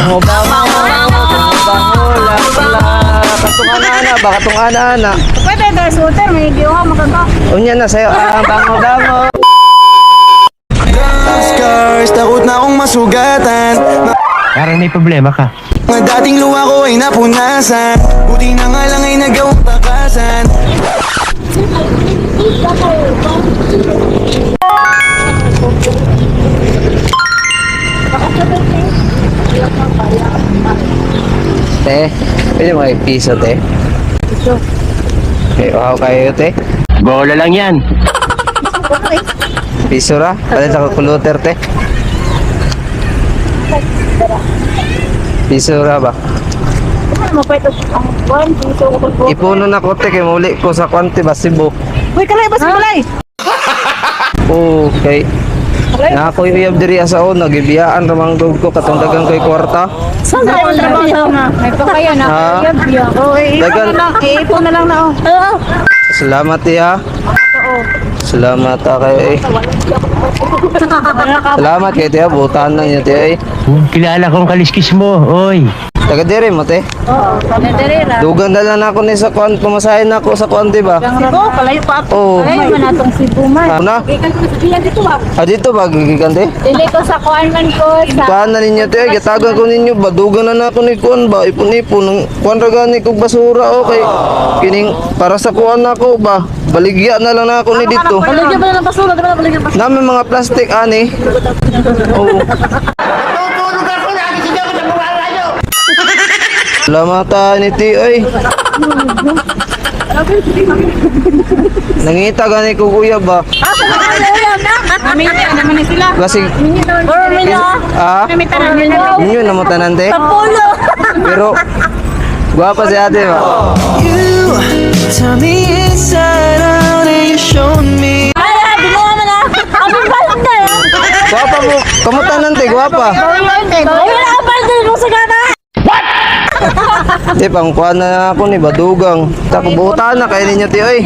Bango, bango, bango, lak, lak. Katong ana-ana ba? Katong ana-ana. Pwede ka shooter, may giuha makaka. Unya na sa'yo. Ah, bango, bango. Scars, takot na akong masugatan. Parang may problema ka. Mga dating luha ko ay napunasan. Buti na nga lang ay nagawang takasan. Te, pwede mo piso, te? Piso. Okay, wow kayo, te. Bola lang yan. Piso ra. Palit sa kuluter, te. Piso ra ba? Ano mo pwede ang 1 piso ko po. Ipuno na ko, te, kay muli ko sa kwante ba, Cebu. Uy, kalay ba sa balay? Okay. Na ako uyab diri sa una, gibiyaan ra man gud ko katong dagang ko'y kwarta. Saan tayo ang trabaho na? May pa kaya na. Ha? Oo, eh, ipon Dagan- na lang. Eh, ipon na lang na oh. Oo. Salamat iya. Salamat ah, kayo eh. Salamat kay tiya, butan na niya tiya eh. Kilala kong kaliskis mo, oy. Taga diri mo te. Oo, ra. Dugan na lang ako ni sa kuan, pamasahin na ako sa kuan, di ba? Cebu, palayo pa ako. Oo. Palayo man atong Cebu man. Ano na? Gikan ko sa biyan dito ba? Ah, dito ba gigikan te? Dili ko sa kuan man ko sa Kuan na ninyo te, gitagan ko ninyo ba dugan na na ako ni kuan ba, ipon-ipon ng kuan ra gani kog basura okay. Kining para sa kuan nako ba, baligya na lang na ako ni dito. Baligyan ba na ng basura? Di ba na baligyan basura? Nami mga plastic ani. Oo. Salamat ah, ni ti oy. Nangita gani ko kuya ba? Aminyo naman na sila. Kasi Or minyo. ah, inyo na mo tanan te. Pulo. Pero gwapa si ate ba? You turn me inside out and you showed me. Ay, ay, binuha mo na. Ang balde. Gwapa mo. Kamu tanan te, gwapa. Ay, wala ang balde ko sa gana. Te, pangkuha na ako ni Badugang. Takbuta na kayo ninyo te oy.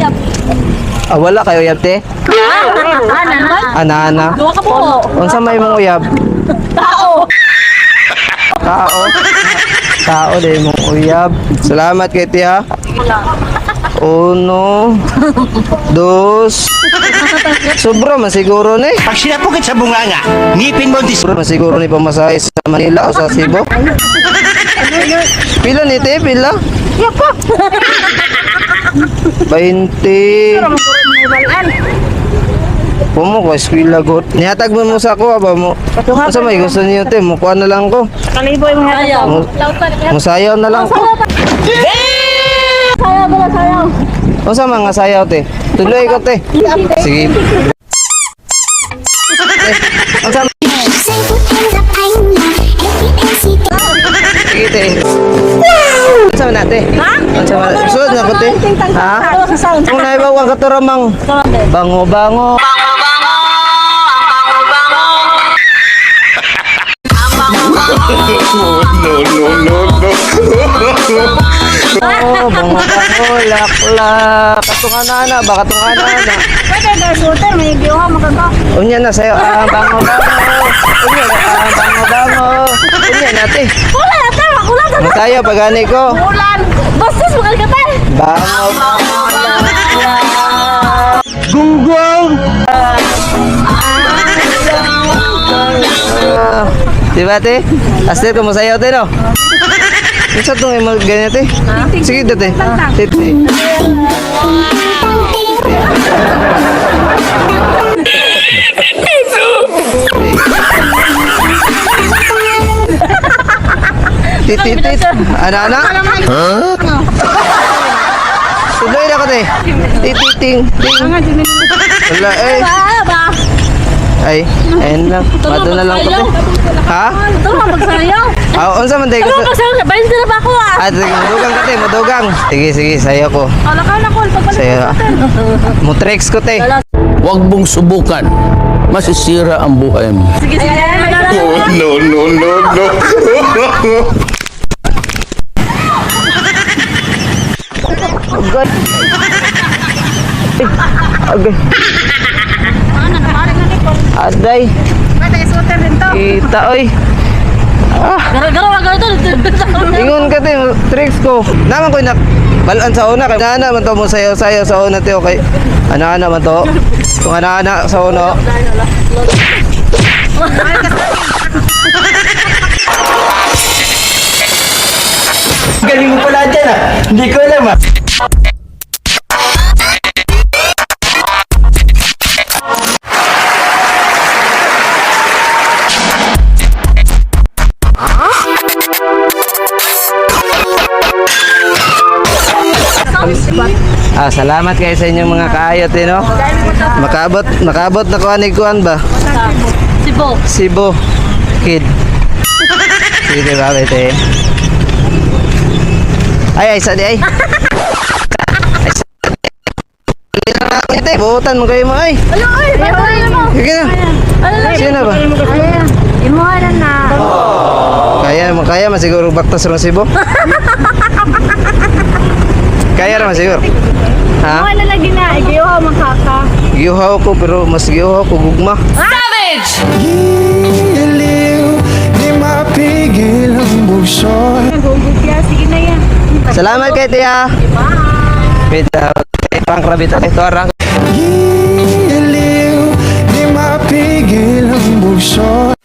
Ah, wala kayo uyab te? Ana naman. Ana ana. Duha ka po. Unsa may mong uyab? Tao. Tao. Tao din mong uyab. Salamat kay tiya. Uno, dos. Sobra man siguro ni. Pag sinapukit sa bunganga, ngipin mo Sobra man siguro ni pamasahe sa Manila o sa Cebu. Pila ni te, pila? 20. Pumo ko, eskwela ko. Nihatag mo mo sa ako, aba mo. Unsa may gusto niyo te, mukuha na lang ko. Kaliboy mga ayaw. Musayaw na lang ko. Sayaw bala sayaw. Unsa mga sayaw te? Tuloy ko te. Sige. Te, unsa Giây phút em gặp anh là em biết em si tình. sige te. Unsa man na te? Ha? Unsa man? Sulod na ko te. Ha? Sa sound. Kung naibaw ang katuramang bango bango. No, no, no, no. Oh, bango bango lak lak. Katong ana-ana ba katong ana-ana. Pwede ka shooter, may giuha makaka. Unya na sayo ah, bango bango. Unya na ah, bango bango. Unya na te. Wala na tama, ulan sa Masayo pagani ko. ulan. Bastos makalkatan. Bango bango lak lak. Gunggong! Ah, di ba te? Aster, kumusayaw te no? Unsa tong imo ganyan te? Sige te. Te te. Tit tit tit. Ana ana. Tuloy na ko te. Tit tit ting ting. Wala eh. Ah, ba? Ay, ayun lang. Mato na lang ko te. Ha? Tama magsayaw. Ah, unsa man te? Tama magsayaw, bayin na ba ako ah? Ah, sige, madugang ka te, madugang. Sige, sige, sayo ko. Ala ka na ko, pagbalik. Sayo. Mutrex ko te. Huwag mong subukan. Masisira ang buhay mo. Sige, sige. Oh, no, no, no, no. Agay. Agay. Aday. Pwede shooter din to. Kita oy. Garo-garo. tricks ko. Naman ko nak balaan sa una kay ana man to mo sayaw-sayaw sa una te, okay. Ana-ana man to. Kung ana-ana sa una. Galing mo pala dyan ah. Hindi ko alam ah. Ah, salamat kayo sa inyong mga kaayot eh, no? Makaabot, makaabot na ko ani kuan ba? Cebu. Cebu Kid. Sige ba, bete? Ay, ay, sa di ay. Ay, sa di. Ay, buutan mo kayo mo ay. Ano ay? Ano mo? Sige na. Sige na ba? Imuha na na. Kaya mo, kaya man siguro baktas ron Cebu. Kaya raman siguro. Ha? Imuha na lagi na. Igiuha makaka. Giuhaw ko pero mas giuhaw ko gugma. Giliw, di mapigil ang bugso. Sige na yan. Salamat kay Tia. Bitaw. Pang rabita ito arang. Giliw, di mapigil ang bugso.